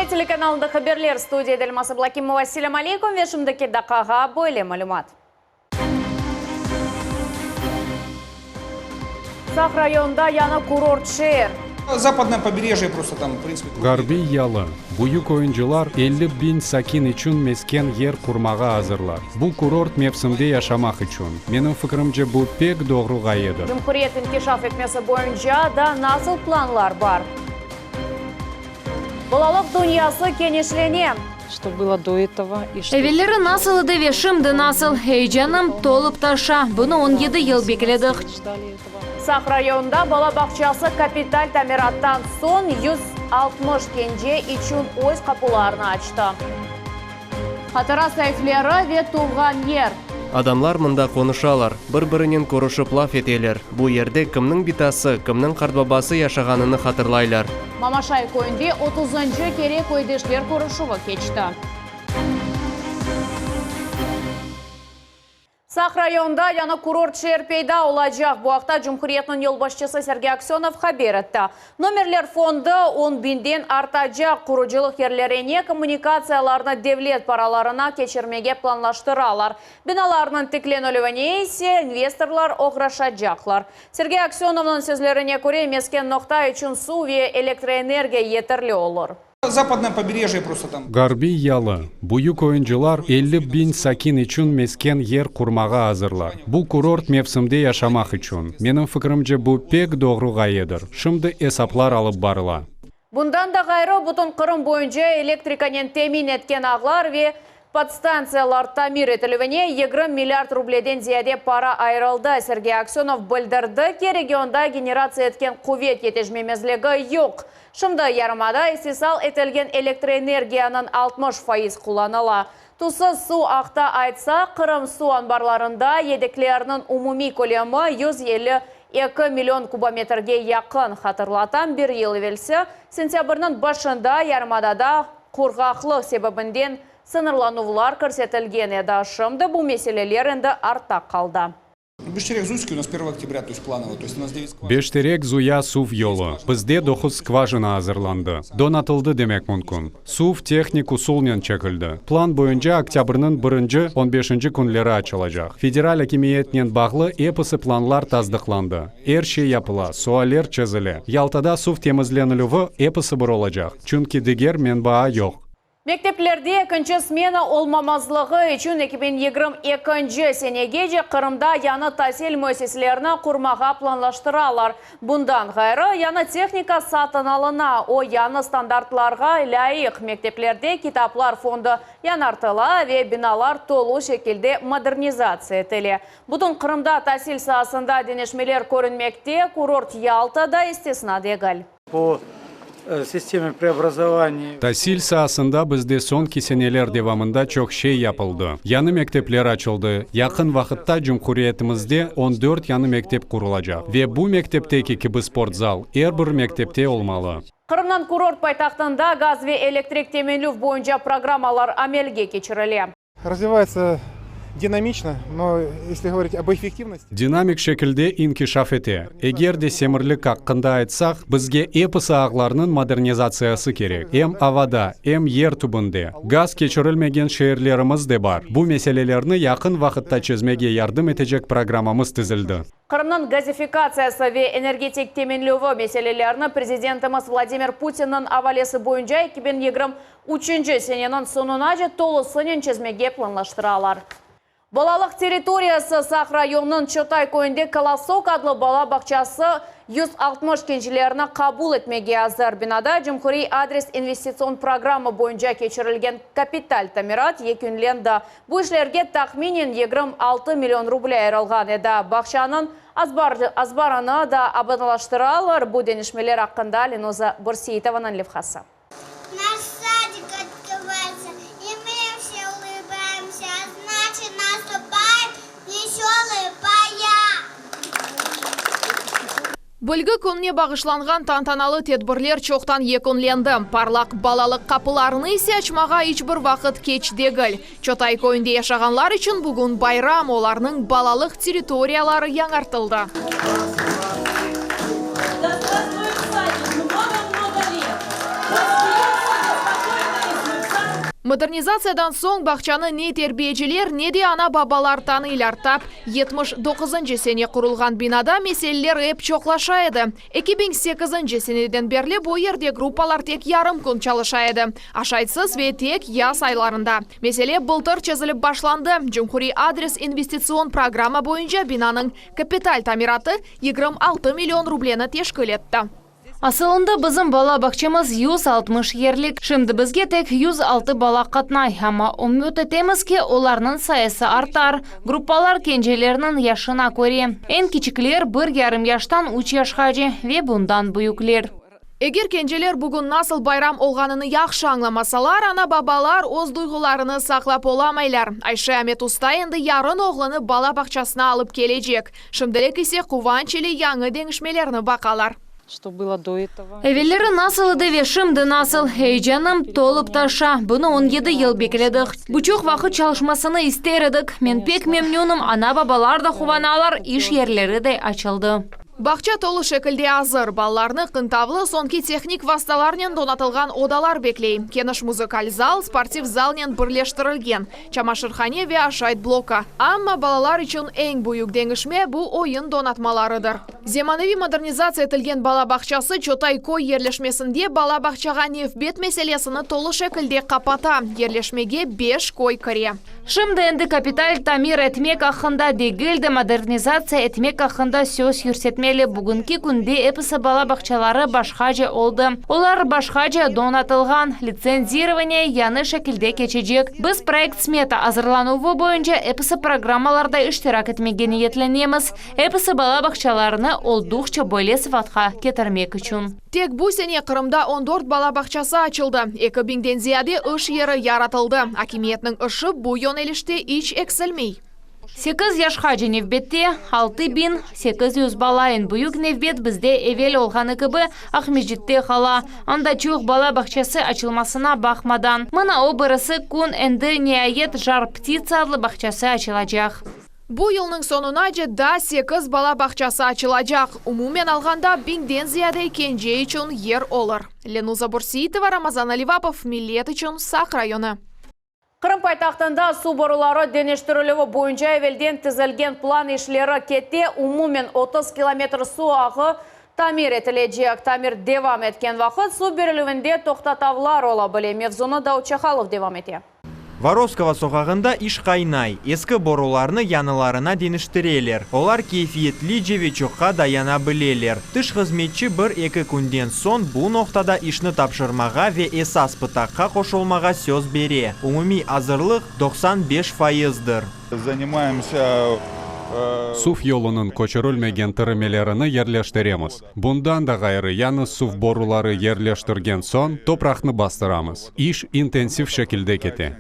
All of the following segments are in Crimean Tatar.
Cumhuriyet telekanalında haberler, studiyada Elmaz Ablâkimova. Selâm aleykum ve şimdiki daqqağa böyle malümat. Saq rayonında yañı kurort şeer. Zapadnoye poberejye prosto tam, v printsipe. Ğarbiy yalı, büyük oyuncılar 50 biñ sakin içün mesken yer qurmağa azırlar. Bu kurort mevsimde yaşamaq içün. Menim fikrimce, bu pek doğru ğayedir. Cumhuriyet inkişaf etmesi boyunca da nasıl planlar bar? Balalıq dünyası kenişlene. Evelleri nasıl edi ve şimdi nasıl? Heyecanım tolıp taşa. Bunı on yedi yıl bekledik. Saq rayonında bala bağçası kapital tamirattan soñ 160 kence içün öz qapularını açtı. Hatıra saifeleri ve tuvğan yer. Adamlar mında qonuşalar, bir-birinen körüşip laf eteler. Bu yerde kimniñ bitası, kimniñ qartbabası yaşağanını hatırlaylar. Mamaşay köyünde otuzıncı kere köydeşler körüşüvi keçti. Saq rayonında yañı kurort şeer peyda olacaq. Bu aqta cumhuriyetniñ yolbaşçısı Sergey Aksönov haber etti. Nomerler fondu on biñden artacaq. Qurucılıq yerlerine kommunikatsiyalarnı devlet paralarına keçirmege planlaştıralar. Binalarnıñ tiklenilüvine ise investorlar oğraşacaqlar. Sergey Aksönovnıñ sözlerine köre, mesken noqta içün suv ve elektroenergiya yeterli olur. Zapadnoye poberejye prosto tam. Ğarbiy yalı, büyük oyuncılar 50 biñ sakin içün mesken yer qurmağa azırlar. Bu kurort mevsimde yaşamaq içün. Menim fikrimce, bu pek doğru ğayedir. Şimdi esaplar alıp barıla. Bundan da ğayrı, bütün Qırım boyunca elektrikanen temin etken ağlar ve podstantsiyalar tamir etilüvine 20 milliard rubleden ziyade para ayırıldı. Sergey Aksönov bildirdi ki, regionda generatsiya etken quvet yetişmemezligi yoq. Şimdi yarımada istisal etilgen elektroenergiyanıñ 60% qullanıla. Tuzsuz suv aqta aytsaq, Qırım suv anbarlarında yedeklerniñ umumiy kölemi 152 million kubometrge yaqın. Hatırlatam, bir yıl evelsi, sentâbrniñ başında yarımadada qurğaqlıq sebebinden sıñırlanuvlar kirsetilgen edi. Şimdi bu meseleler endi artta qaldı. Beşterek Зуйский у нас 1 октября, то есть планово, то есть у нас 9 скважин. Beşterek Zuya suv yolu. Bizde doquz skvajina azırlandı. Donatıldı demek mümkün. Suv tehnik usulnen çekildi. Plan boyunca oktâbrniñ birinci, on beşinci künleri açılacaq. Federal akimiyetnen bağlı episi planlar tasdıqlandı. Er şey yapıla, sualler çezile. Yaltada suv temizlenilüvi episi bir olacaq, çünki diger menbaa yoq. Mekteplerde ekinci smena olmamazlığı içün 2022 senegece Qırımda yañı tasil müessiselerini qurmağa planlaştıralar. Bundan ğayrı, yañı tehnika satın alına, o yañı standartlarğa lâyıq mekteplerde kitaplar fondu yañartıla ve binalar tolu şekilde modernizatsiya etile. Bütün Qırımda tasil saasında deñişmeler körünmekte, kurort Yalta da istisna degil. Po sisteme preobrazovaniya. Tasil saasında bizde soñki seneler devamında çoq şey yapıldı. Yañı mektepler açıldı. Yaqın vaqıtta cumhuriyetimizde on dört yañı mektep qurulacaq. Ve bu mektepteki kibi sportzal er bir mektepte olmalı. Qırımnıñ kurort paytahtında gaz ve elektrik teminlev boyunca programmalar amelge keçirile. Развивается динамично, но если говорить об эффективности... Dinamik şekilde inkişaf ete. Eger de semerlilik aqqında aytsaq, bizge episi ağlarnıñ modernizatsiyası kerek. Em avada, em yer tübünde. Gaz keçirilmegen şeerlerimiz de bar. Bu meselelerni yaqın vaqıtta çezmege yardım etecek programmamız tizildi. Qırımnıñ gazifikatsiyası ve energetik teminlevi meselelerini prezidentimiz Vladimir Putinniñ avalesi boyunca 2023 seneniñ soñunace tolusınen çezmege planlaştıralar. Balalıq territoriyası Saq rayonınıñ Çotay köyünde Kolosok adlı bala bağçası 160 kenclerni qabul etmege azır. Binada Cumhuriy adres investitsion programma boyunca keçirilgen kapital tamirat yekünlendi. Bu işlerge tahminen 26 million ruble ayırılğan edi. Bağçanıñ azbarını da abadanlaştıralar. Bu deñişmeler aqqında Linoza Börseitovanıñ levhası. Наш садик открывается, и мы все улыбаемся, а значит, наступает веселая пора. Bilgi kününe bağışlanğan tantanalı tedbirler çoqtan yekünlendi. Parlaq balalıq qapılarını ise açmağa iç bir vaqıt keç degil. Çotay köyünde yaşağanlar içün bugün bayram, olarnıñ balalıq territoriyaları yañartıldı. Да здравствует садик! Много-много лет! Пусть бьется беспокойное. Modernizatsiyadan soñ bağçanı ne terbiyeciler, ne de ana-babalar tanıylar. Tap 79-ncı sene qurulğan binada meseleler ep çoqlaşa edi. 2008-nci seneden berli bu yerde gruppalar tek yarım kün çalışa edi, aşaytsız ve tek yaz aylarında. Mesele bıltır çezilip başlandı, Cumhuriy adres investitsion programma boyunca binanıñ kapital tamiratı 26 million rubleni teşkil etti. Asılında bizim bala bağçamız 160 yerlik. Şimdi bizge tek 106 bala qatnay, amma ümüt etemiz ki, olarnıñ sayısı artar. Gruppalar kencelerniñ yaşına köre. Eñ kiçikler bir yarım yaştan üç yaşqace ve bundan büyükler. Eger kenceler bugün nasıl bayram olğanını yahşı añlamasalar, ana-babalar öz duyğularını saqlap olamaylar. Ayşe Amet Usta endi yarın oğlunı bala bağçasına alıp kelecek. Şimdilik ise quvanç ile yañı deñişmelerni baqalar. Что было до этого. Evelleri nasıl edi ve şimdi nasıl? Heyecanım tolıp taşa. Bunı 17 yıl bekledik. Bu çoq vaqıt çalışmasını ister edik. Men pek memnünim, ana-babalar da quvanalar, iş yerleri de açıldı. Bağça tolu şekilde azır. Balalarnı qıntavlı soñki tehnik vastalarnen donatılğan odalar bekley. Keniş muzıkal zal, sportiv zalnen birleştirilgen. Çamaşırhane ve aşayt bloku. Amma balalar içün eñ büyük deñişme bu oyun donatmalarıdır. Zemaneviy modernizatsiya etilgen bala bağçası Çotayköy yerleşmesinde bala bağçağa nevbet meselesini tolu şekilde qapata. Yerleşmege beş köy kire. Şimdi endi kapital tamir etmek aqqında degil de, modernizatsiya etmek aqqında söz yürsetmeli. Bugünki künde episi bala bağçaları başqaca oldı. Olar başqaca donatılğan. Litsenzirovaniye yañı şekilde keçecek. Biz proyekt-smeta azırlanuvı boyunca episi programmalarda iştirak etmege niyetlenemiz. Episi bala bağçalarını olduqça böyle sıfatqa ketirmek içün. Tek bu sene Qırımda 14 bala bağçası açıldı. 2000-den ziyade iş yeri yaratıldı. Akimiyetniñ işi bu yönelişte iç eksilmey. 8 yaşqace nevbette 6800 bala. Eñ büyük nevbet bizde evel olğanı kibi Aqmescitte qala. Anda çoq bala bağçası açılmasına baqmadan. Mına o birisi kün endi niayet Jar ptitsa adlı bağçası açılacaq. Bu yılnıñ soñunace daa 8 bala bağçası açılacaq. Umumen alğanda 1000-den ziyade kence içün yer olur. Lenuza Bursitova, Ramazan Alivapov, Millet içün Saq rayonı. Qırım paytahtında suv boruları deñiştirilüvi boyunca evelden tizilgen plan işleri kete. Umumen 30 kilometr suv ağı tamir etilecek. Tamir devam etken vaqıt suv berilüvinde toqtatavlar ola bile. Mevzunı Daud Çahalov devam ete. Vorovskogo soqağında iş qaynay. Eski borularnı yañılarına deñiştireler. Olar keyfiyetlice ve çoqqa dayana bileler. Tış hızmetçi bir-eki künden soñ bu noqtada işni tapşırmağa ve esas pıtaqqa qoşulmağa söz bere. Umumiy azırlıq 95 fayızdır. Занимаемся Suv yolunıñ köçürilmegen tiremelerini yerleştiremiz. Bundan da ğayrı, yañı suv boruları yerleştirgen soñ topraqnı bastıramız. İş intensiv şekilde kete.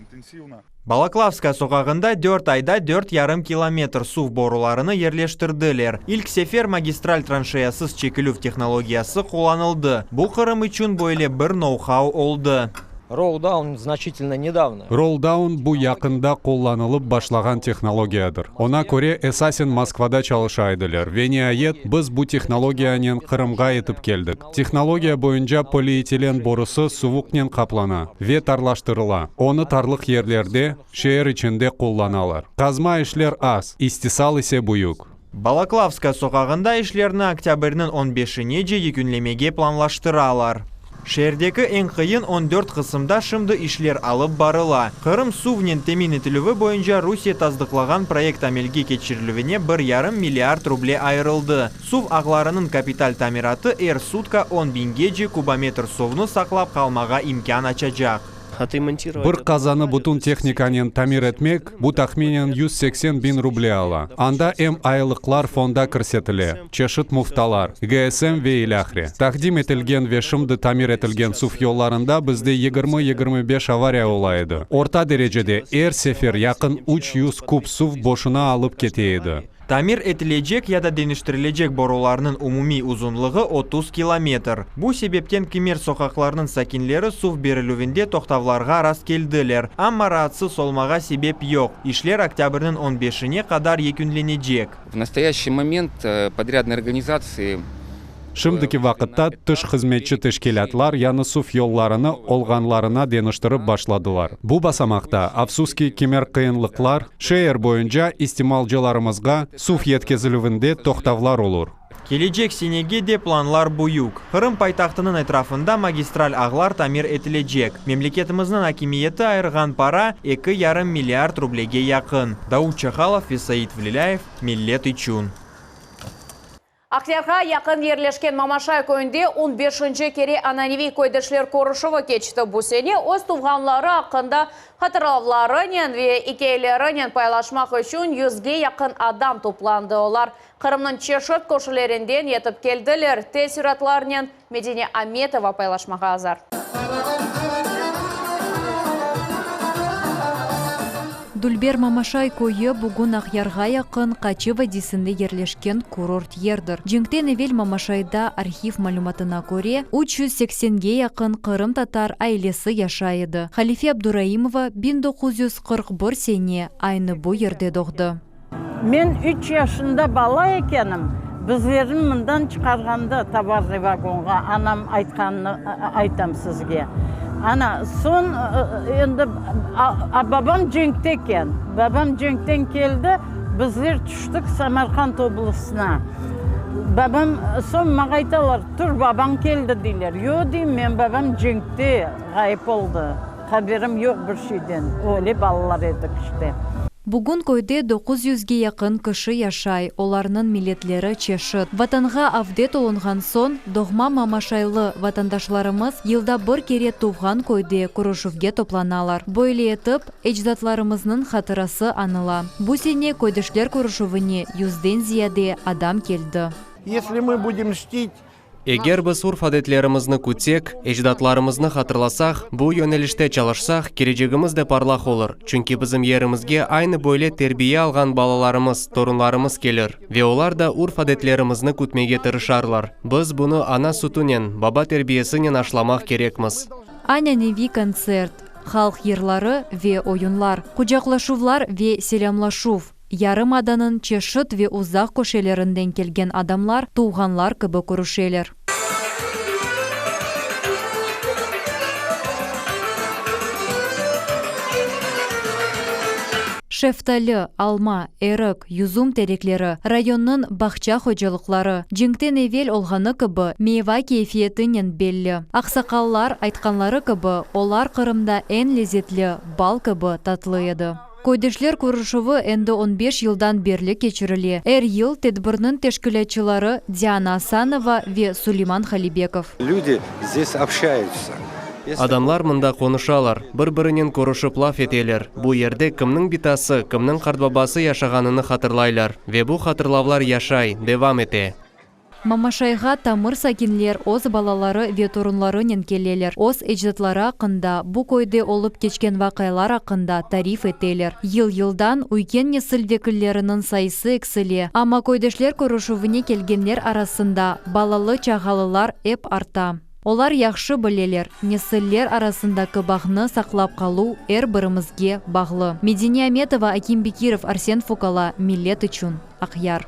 Balaklavskaya soqağında 4 ayda 4,5 kilometr suv borularını yerleştirdiler. İlk sefer magistral tranşeyasız çekilüv tehnologiyası qullanıldı. Bu Qırım içün böyle bir nou-hau oldı. Rolldown значительно недавно. Rolldown bu yaqında qullanılıp başlağan tehnologiyadır. Oña köre esasen Moskvada çalışa ediler ve niayet biz bu tehnologiyanen Qırımğa yetip keldik. Tehnologiya boyunca polietilen borusı suvuqnen qaplana ve tarlaştırıla. Onı tarlıq yerlerde, şeer içinde qullanalar. Qazma işler az, istisal ise büyük. Balaklavskaya soqağında işlerni oktâbrniñ 15-inece yekünlemege planlaştıralar. Şeerdeki eñ qıyın 14 qısımda şimdi işler alıp barıla. Qırım suvnen temin etilüvi boyunca Rusiye tasdıqlağan proyekt amelge keçirilüvine 1,5 milliard ruble ayırıldı. Suv ağlarınıñ kapital tamiratı er sutka 10 biñgece kubometr suvnı saqlap qalmağa imkân açacaq. Bir qazanı bütün tehnikanen tamir etmek, bu tahminen 180 biñ ruble ala. Anda em aylıqlar fonda kirsetile, çeşit muftalar, GSM ve ilâhre. Taqdim etilgen ve şimdi tamir etilgen suv yollarında bizde 20-25 avariya ola edi. Orta derecede er sefer yaqın 300 kub suv boşuna alıp kete edi. Tamir etilecek ya da deñiştirilecek borularnıñ umumiy uzunlığı 30 kilometr. Bu sebepten kimer soqaqlarnıñ sakinleri suv berilüvinde toqtavlarğa rastkeldiler. Amma raatsız olmağa sebep yoq. İşler oktâbrniñ 15-ine qadar yekünlenecek. В настоящий момент подрядные организации. Şimdiki vaqıtta tış hızmetçi teşkilâtlar yañı suv yollarını olğanlarına deñiştirip başladılar. Bu basamaqta, afsus ki, kimer qıyınlıqlar, şeer boyunca istimalcılarımızğa suv yetkezilüvinde toqtavlar olur. Kelecek senege de planlar büyük. Qırım paytahtınıñ etrafında magistral ağlar tamir etilecek. Memleketimizniñ akimiyeti ayırğan para eki yarım milliard rublege yaqın. Davut Çahalov ve Said Vlilâyev, Millet içün. Aqyarğa yaqın yerleşken Mamaşay köyünde on beşinci kere ananeviy köydeşler körüşüvi keçti. Bu sene öz tuvğanları aqqında hatırlavlarınen ve ikâyelerinen paylaşmaq içün yüzge yaqın adam toplandı. Olar Qırımnıñ çeşit köşelerinden yetip keldiler. Teessüratlarnen Medine Ametova paylaşmağa azır. Dülber Mamaşay köyü bugün Aqyarğa yaqın Qaçı vadiysinde yerleşken kurort yerdir. Cenkten evel Mamaşayda, arhiv malümatına köre, 380-ge yaqın qırımtatar ailesi yaşay edi. Halife Abduraimova 1941 sene aynı bu yerde doğdı. Men üç yaşında bala ekenim, bizlerni mından çıqarğanda tovarnıy vagonğa, anam aytqanını aytam sizge. Ana, soñ endi, a babam cenkte eken. Babam cenkten keldi, bizler tüştik Samarqand oblastına. Babam, soñ maña aytalar, tur, babañ keldi, deyler. Yoq, deyim, menim babam cenkte ğayıp oldı. Haberim yoq bir şeyden, öyle balalar edik işte. Bugün köyde doquz yüzge yaqın kişi yaşay, olarnıñ milletleri çeşit. Vatanğa avdet olunğan soñ, doğma mamaşaylı vatandaşlarımız yılda bir kere tuvğan köyde körüşüvge toplanalar. Böyle etip, ecdatlarımıznıñ hatırası añıla. Bu sene köydeşler körüşüvine yüzden ziyade adam keldi. Esli mı budem çtit Eger biz urf-adetlerimizni kütsek, ecdatlarımıznı hatırlasaq, bu yönelişte çalışsaq, kelecegimiz de parlaq olur, çünki bizim yerimizge aynı böyle terbiye alğan balalarımız, torunlarımız kelir ve olar da urf-adetlerimizni kütmege tırışarlar. Biz bunı ana sütünen, baba terbiyesinen aşlamaq kerekmiz. Ananeviy kontsert, halq yırları ve oyunlar, qucaqlaşuvlar ve selâmlaşuv. Yarımadanıñ çeşit ve uzaq köşelerinden kelgen adamlar tuvğanlar kibi körüşeler. Şeftali, alma, erik, yüzüm terekleri, rayonnıñ bağça hocalıqları, cenkten evel olğanı kibi, meyva keyfiyetinen belli. Aqsaqallar aytqanları kibi, olar Qırımda eñ lezetli, bal kibi tatlı edi. Köydeşler körüşüvi endi on beş yıldan berli keçirile. Er yıl tedbirniñ teşkilâtçıları Diana Asanova ve Suleyman Halibekov. Lüdi zdes obşayutsa. Adamlar mında qonuşalar, bir-birinen körüşip laf eteler, bu yerde kimniñ bitası, kimniñ qartbabası yaşağanını hatırlaylar. Ve bu hatırlavlar yaşay, devam ete. Mamaşayğa tamır sakinler öz balaları ve torunlarınen keleler, öz ecdatları aqqında, bu köyde olıp keçken vaqialar aqqında tarif eteler. Yıl-yıldan üyken nesil vekilleriniñ sayısı eksile, amma köydeşler körüşüvine kelgenler arasında balalı-çağalılar ep arta. Olar yahşı bileler, nesiller arasındaki bağnı saqlap qaluv er birimizge bağlı. Medine Ametova, Akim Bekirov, Arsen Fukala, Millet içün, Aqyar.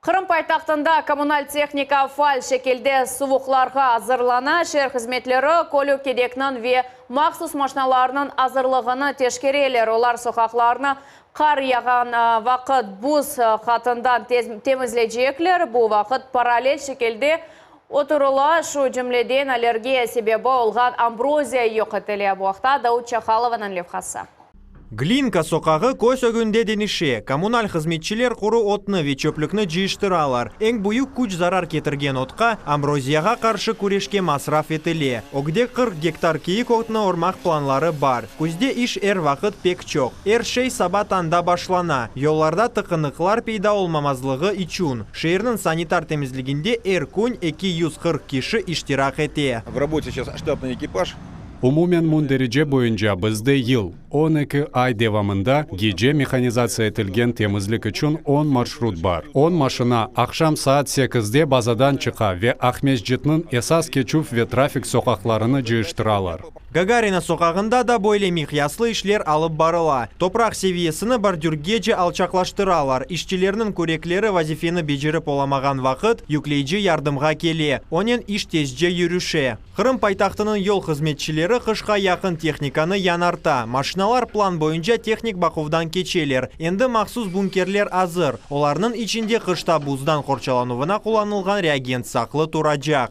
Qırım paytahtında kommunal tehnika faal şekilde suvuqlarğa azırlana. Şeer hızmetleri kölük-kedekniñ ve mahsus maşnalarnıñ azırlığını teşkereler. Olar soqaqlarnı qar yağğan vaqıt buz qatından temizleycekler. Bu vaqıt parallel şekilde oturıla, şu cümleden allergiya sebebi olğan ambroziya yoq etile. Bu aqta Davut Çakalovanıñ levhası. Glinka soqağı köz ögünde deñişe. Kommunal hızmetçiler quru otnı ve çöplükni cıyıştıralar. Eñ büyük küç zarar ketirgen otqa, ambroziyağa qarşı küreşke masraf etile. Ögde 40 gektar kiyik otnı ormaq planları bar. Küzde iş er vaqıt pek çoq. Er şey saba tañda başlana, yollarda tıqınıqlar peyda olmamazlığı içün. Şeerniñ sanitar temizliginde er kün 240 kişi iştirak ete. V rabote seyças ştatnıy ekipaj. Umumen münderice boyunca bizde yıl, 12 ay devamında gece mehanizatsiya etilgen temizlik içün on marşrut bar. On maşina aqşam saat sekizde bazadan çıqa ve Aqmescitniñ esas keçüv ve trafik soqaqlarını cıyıştıralar. Gagarina soqağında da böyle miqyaslı işler alıp barıla. Topraq seviyesini bordürgece alçaqlaştıralar. İşçilerniñ kürekleri vazifeni becerip olamağan vaqıt, yükleyici yardımğa kele. Onen iş tezce yürüşe. Qırım paytahtınıñ yol hızmetçileri qışqa yaqın tehnikanı yañarta. Maşinalar plan boyunca tehnik baquvdan keçeler. Endi mahsus bunkerler azır, olarnıñ içinde qışta buzdan qorçalanuvına qullanılğan reagent saqlı turacaq.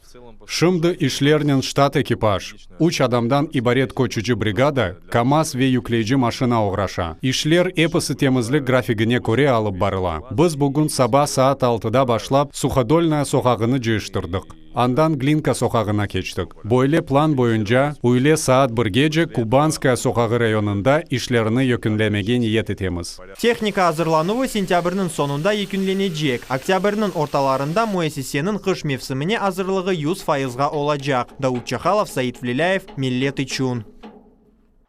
Şimdi işlernen ştat ekipaj, üç adamdan ibaret köçüci brigada, KAMAZ ve yükleyici maşina oğraşa. İşler episi temizlik grafigine köre alıp barıla. Biz bugün saba saat altıda başlap Suhodolnaya soqağını cıyıştırdıq. Andan Glinka soqağına keçtik. Böyle plan boyunca, üyle saat birgece Kubanskaya soqağı rayonında işlerini yekünlemege niyet etemiz. Tehnika azırlanuvı sentâbrniñ soñunda yekünlenecek. Oktâbrniñ ortalarında müessiseniñ qış mevsimine azırlığı yüz fayızğa olacaq. Davut Çahalov, Said Vlilâyev, Millet içün.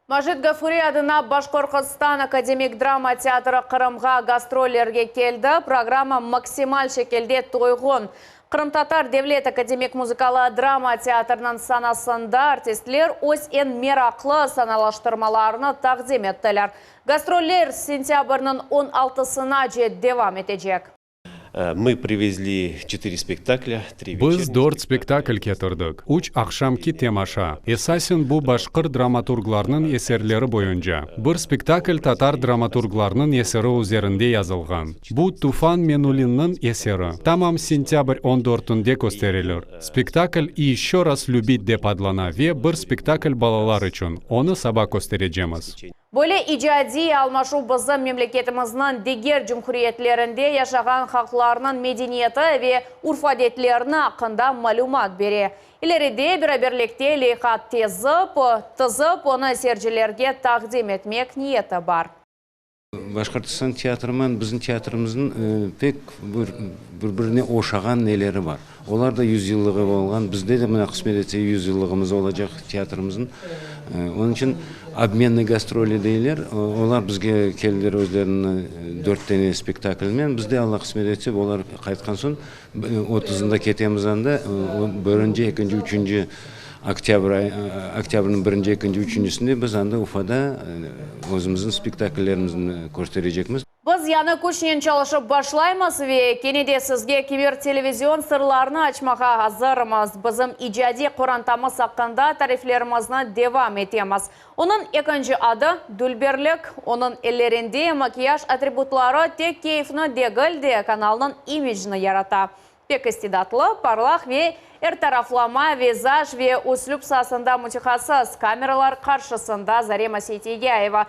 Majid Gafuriy adına Başqorqıstan akademik drama teatrı Qırımğa gastrollerge keldi. Programma maksimal şekilde toyğun. Qırımtatar devlet akademik muzıkalı drama teatrınıñ sanasında artistler öz eñ meraqlı sanalaştırmalarını taqdim ettiler. Gastroller sentâbrniñ on altısınace devam etecek. Mı privezli çetıre spektaklâ, tri Biz dört spektakl ketirdik, üç aqşamki temaşa. Esasen bu başqır dramaturglarnıñ eserleri boyunca. Bir spektakl tatar dramaturglarnıñ eseri üzerinde yazılğan. Bu Tufan Menulinniñ eseri. Tamam sentâbr on dörtünde kösterilir. Spektakl İ yeşçö raz lübit dep adlana ve bir spektakl balalar içün, onı saba kösterecemiz. Böyle icadiy almaşuv bizim memleketimizniñ diger cumhuriyetlerinde yaşağan halqlarnıñ medeniyeti ve urf-adetlerini aqqında malümat bere. İleride beraberlikte leyha tezip, tizip, onı seyircilerge taqdim etmek niyeti bar. Başqırtistan teatrıman bizim teatrimizniñ pek bir bir-birine oşağan neleri bar. Olar da yüzyıllığı olğan, bizde de mına qısmet etse yüzyıllığımız olacaq teatrimizniñ. Onıñ içün obmennıy gastroli deyler, olar bizge keldiler özleriniñ dört dene spektaklinen, biz de Alla qısmet etse olar qaytqan soñ otuzında ketemiz anda, birinci, ekinci, üçünci oktâbr ayı, oktâbrniñ birinci, ekinci, üçüncisinde biz anda Ufada özümizniñ spektakllerimizni kösterecekmiz. Biz yañı küçnen çalışıp başlaymız ve kene de sizge kimer televizion sırlarını açmağa azırmız. Bizim icadiy qorantamız aqqında tariflerimizni devam etemiz. Onıñ ekinci adı, dülberlik. Onıñ ellerinde makiyaj atributları tek keyfni degil de, kanalnıñ imicini yarata. Pek istidatlı, parlaq ve ertaraflama vizaj ve üslüp saasında mütehassıs, kameralar qarşısında Zarema Seytiyayeva.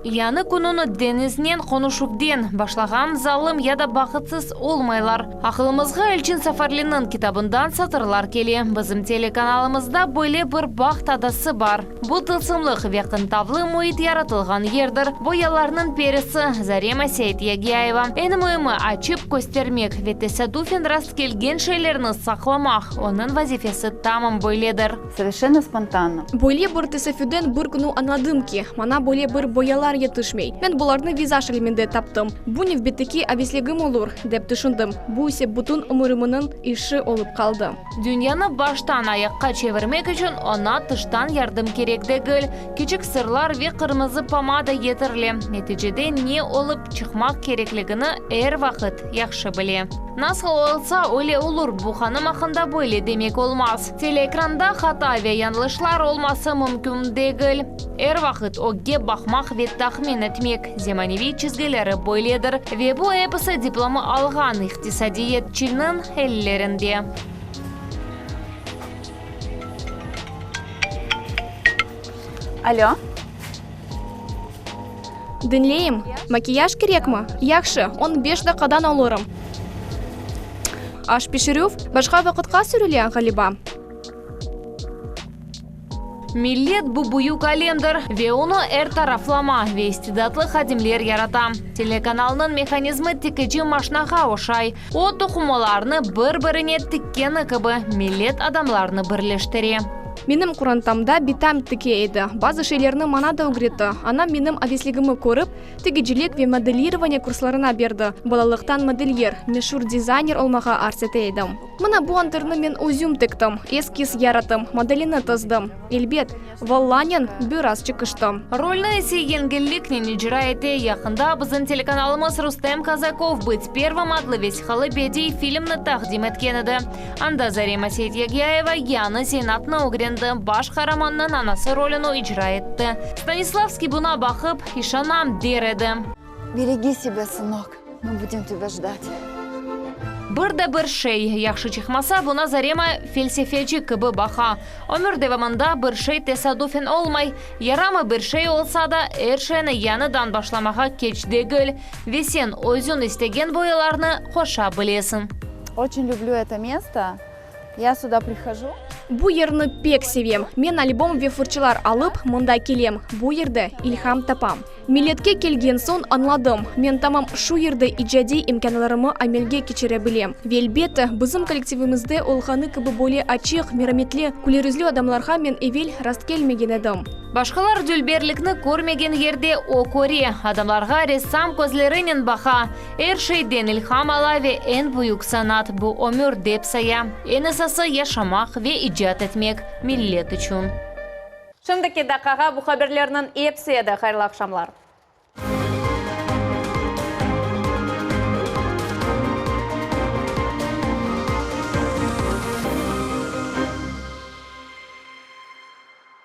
Yañı kününi deñiznen qonuşuvden başlağan zalım ya da bahıtsız olmaylar. Aqılımızğa Elçin Safarliniñ kitabından satırlar kele. Bizim telekanalımızda böyle bir baht adası bar. Bu tılsımlıq ve qıntavlı müit yaratılğan yerdir. Boyalarnıñ perisi, Zarema Seyityagyayeva. Eñ müimi, açıp köstermek ve tesadüfen rastkelgen şeylerni saqlamaq, onıñ vazifesi tamam böyledir. Soverşenno spontanno. Böyle bir tesafüden bir künü añladım ki, maña böyle bir boyalar yetişmey. Men bularnı vizaj iliminde taptım. Bu nevbetteki avesligim olur, dep tüşündim. Bu ise bütün ömürimniñ işi olıp qaldı. Dünyanı baştan ayaqqa çevirmek içün oña tıştan yardım kerek degil. Kiçik sırlar ve qırmızı pomada yeterli. Neticede ne olıp çıqmaq kerekligini er vaqıt yahşı bile. Nasıl olsa, öyle olur, bu hanım aqqında böyle demek olmaz. Teleekranda hata ve yañlışlar olması mümkün degil. Er vaqıt ögge baqmaq ve tahmin etmek, zemaneviy çizgileri böyledir. Ve bu episi diplomı alğan iqtisadiyatçınıñ ellerinde. Alo. Diñleyim. Makiyaj kerekmi? Yahşı, on beş daqqadan olurım. Aş pişirüv başqa vaqıtqa sürüle, ğaliba. Millet, bu büyük alemdir ve onı er taraflama ve istidatlı hadimler yarata. Telekanalnıñ mehanizmi tikici maşnağa oşay, o, toqumalarnı bir-birine tikkeni kibi, millet adamlarnı birleştire. Menim qorantamda bitam tike edi. Bazı şeylerni maña da ögretti. Anam menim avesligimi körip, Tigicilik ve modelirovaniye kurslarına berdi. Balalıqtan modelyer, meşur dizayner olmağa arz ete edim. Mına bu anterni men özüm tiktim, eskiz yarattım, modelini tizdim. Elbet, vallanen biraz çıqıştım. Rolni ise yengilliknen icra ete. Yaqında bizim telekanalımız Rustem Kazakov Bıt pervım adlı vesiqalı bediy filmni taqdim etken edi. Anda Zarema Seytyagyayeva yañı zenaatnı ögrendi, baş qaramannıñ anası rolüni icra etti. Stanislavskiy buña baqıp, işanam, der edi. Beregi sebâ, sınok, mı budem tebâ jdat. Bir de bir şey yahşı çıqmasa, buña Zarema felsefeci kibi baqa. Ömür devamında bir şey tesadufen olmay. Yaramay bir şey olsa da, er şeyni yañıdan başlamağa keç degil ve sen özüñ istegen boyalarnı qoşa bilesiñ. Oçün lüblü eto mesto. Ya süda prihoju. Bu yerni pek sevem. Men albom ve fırçılar alıp, mında kelem. Bu yerde ilham tapam. Milletke kelgen soñ añladım, men tamam şu yerde icadiy imkânlarımı amelge keçire bilem. Ve elbette, bizim kollektivimizde olğanı kibi böyle açıq, merametli, külerüzlü adamlarğa men evel rastkelmegen edim. Başqalar dülberlikni körmegen yerde o köre, adamlarğa ressam közlerinen baqa, er şeyden ilham ala ve eñ büyük sanat, bu ömür dep saya. Eñ esası, yaşamaq ve icat etmek, millet içün. Şimdiki daqqağa bu haberlerniñ episi edi. Hayırlı aqşamlar.